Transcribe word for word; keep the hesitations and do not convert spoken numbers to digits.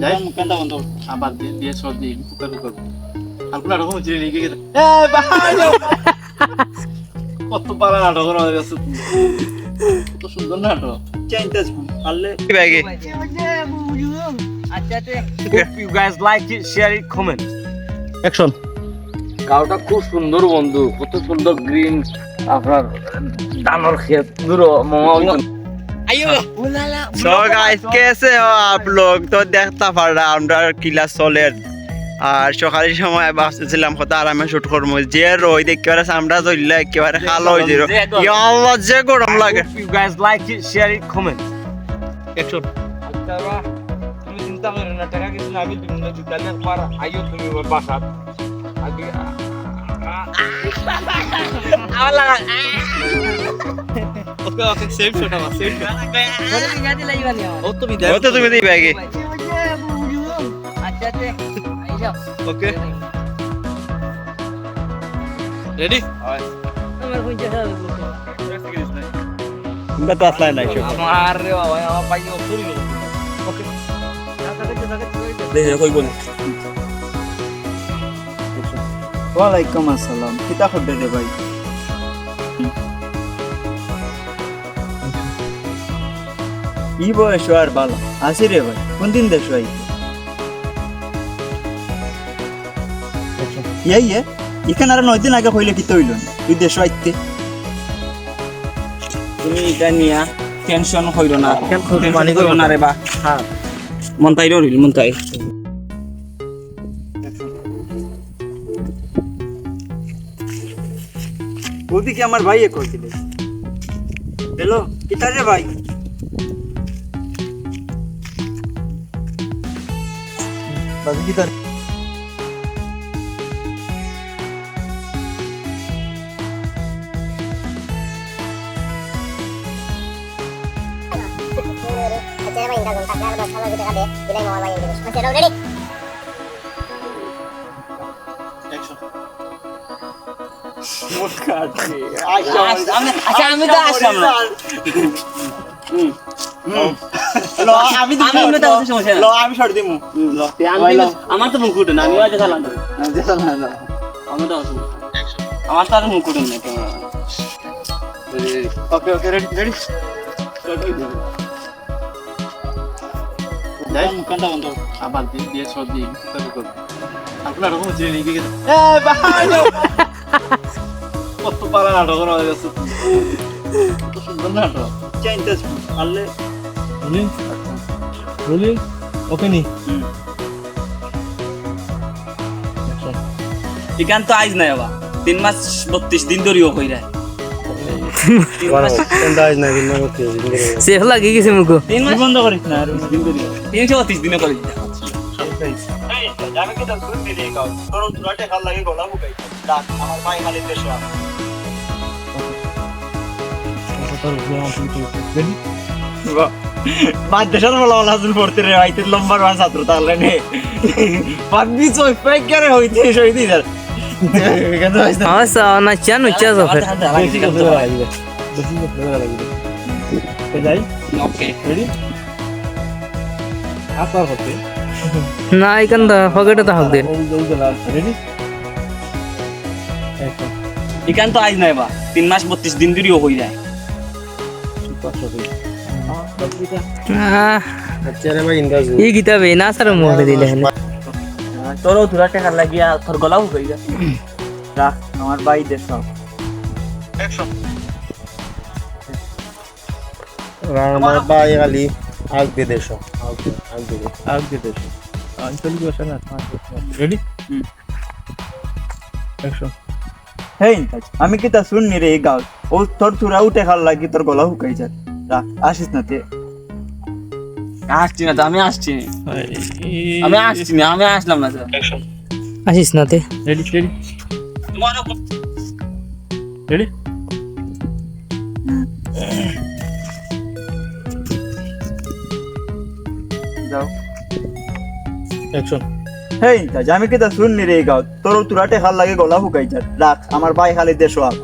যাই। মুখ কান্দা বন্ধ। আবার দিয়ে, দিয়ে সব দিয়ে, কুকার কুকার। আর কোনো রকম জিনিস লিখে গেছে। এ, ভাই! কত পারা নাটক করা হয়ে গেছে। কত সুন্দর নাটক। চেঞ্জ আছে, পারলে কি ব্যাগে? আচ্ছা, তে Hope you guys like it, share it, comment. Action. গাঁওটা খুব সুন্দর বন্ধু, কত সুন্দর গ্রিন, আপনার ধানর ক্ষেত, দূর মামা ওই তো। আইও। So guys, कैसे हो आप लोग? তো দেখতা পাররা আমরা কিলা চলের। আর সকালের সময় ভাবছিলাম কত আরামে শুট করমু, যে রইদ একেবারে চামড়া জ্বললে একেবারে কালো হয়ে যাইল। যে গরম। ইয়া আল্লাহ, যে গরম লাগে। Hope you guys like it, share it, comment. Action. আচ্ছা বাবা, তুমি চিন্তা করো না, টাকা কিছু না, আমি তুমি না দিতালে একবার আইও তুমি আমার বাসাত। আগে, আমার লাগা। ওকে, ওকে, সেম শট আমার, সেম শট। ও তুমি দেখ। ও তো তুমি দিবা আগে। আচ্ছা, আচ্ছা। এই যাও। ওকে। রেডি? আমার ফোন চার্জ হবে। আমরা তো আসলাই নাই সব। আমার রে বাবা, আমার ভাই ও চুরি গেল। ওকে। দেখে কই বলে। ওয়ালাইকুম আসসালাম। কিতা খবর রে ভাই? ই বয়স আর ভালা আছি রে ভাই। কোন দিন দেশ আইতে? ইয়ে, ইয়ে, ইখান আর নয় দিন আগে কইলে কিতা অইলো না? তুই দেশ আইতে। তুমি ইটা নিয়া টেনশন কইরো না। টেনশন কইরো না রে বা। হ্যাঁ। মন তাই রইল, মন তাই। ওদিকে আমার ভাইয়ে কল দিলে। হ্যালো, কিতা রে ভাই? বাজে কিতা? আচ্ছা, রেডি? আচ্ছা, আমি, আচ্ছা, আমি তো আসলাম না। হুম। হুম। ল, আমি দিমু। আমি এমনি তো ল, সমস্যা নাই। ল, আমি শট দিমু। হুম, ল। তে আমি ভাই, ল। আমার তো মুখ উঠে না, আমি হয়তো চালান দেবো। আমি তো চালান না। আমি তো আসবো। আমার তো আর মুখ উঠে না, ক্যামেরা। ওকে, ওকে, রেডি, রেডি। যাই, মুখ কান্দা বন্ধ। আবার দিয়ে, দিয়ে শট দিয়ে, কিতা করবো? আপনার রকম জিনিস নিয়ে গেছে। এ, ভাই! কত পারা নাটক করা হয়ে গেছে। কত সুন্দর নাটক। চেঞ্জ আছে, পারলে। রোলিং? রোলিং? ওকে নি? হুম। অ্যাকশন। ইখান তো আইজ নাই বাবা। তিন মাস বত্রিশ দিন ধরিও কইরা। তিন মাস। কোনটা আইজ নাই, তিন মাস বত্রিশ দিন ধরিও। সেফ লাগি গেছে মুখো। তিন মাস বন্ধ করিস না, আর দিন ধরিও। তিনশো বত্রিশ দিনে করে দিতে। এই, আমি কি তোর দুধ দিলে খাও? তোর তোরা টেকার লাগে গলা বুকাই। ডাক, আমার ভাই খালি দেশো আছে। বাদ দেশর বলা বলা আছেন পড়তে রে, ভাই, তুই লম্বা রোয়ান ছাত্র, তাহলে নে। বাদ দি চোখ পাই কে রে, হইতে, হইতে স্যার। এখানে তো হইছে না। আমার সা-, নাচিয়া, নুচিয়া যাবে। বেশি কথা বলা লাগবে। বেশি কথা বলা লাগবে। তো যাই। ওকে। রেডি? আপনার হতে। না, এখান দা, পকেটে তো হাত দিন। ওই, ওই, ওই, রেডি? ইখান তো আইজ নাই বা, তিন মাস বত্রিশ দিন ধরিও কইরা। আহ। আচ্ছা রে ভাই, ইন্দাজ। ই কিতাবে না স্যার মুখে দিলে হলে। তোরও তোরা টেকা লাগিয়া তোর গলাও হয়ে গেছে। রাখ, আমার ভাই দেশ। আমার ভাই খালি আগ দে দেশ। আগ দে, আগ দে। আঞ্চলিক ভাষা না, আঞ্চলিক ভাষা। রেডি? হুম। অ্যাকশন। হেই, আমি কিতা শুননি রে এই গাঁও? ও তোর থুরা উঠে খাল লাগি তোর গলা হুকাই যায়। রা, আসিস না তে। আসছি না তো, আমি আসছি। আমি আসছি না, আমি আসলাম না, স্যার। অ্যাকশন। আসিস না তে। Ready, ready. রেডি? হুম। যাও। অ্যাকশন। হেই, তাজ, আমি কিতা শুননি রে এই গাঁও? তোর তুরাটে হাল লাগে গলা হুকাই যার। রাখ, আমার ভাই খালি দেশো আগ।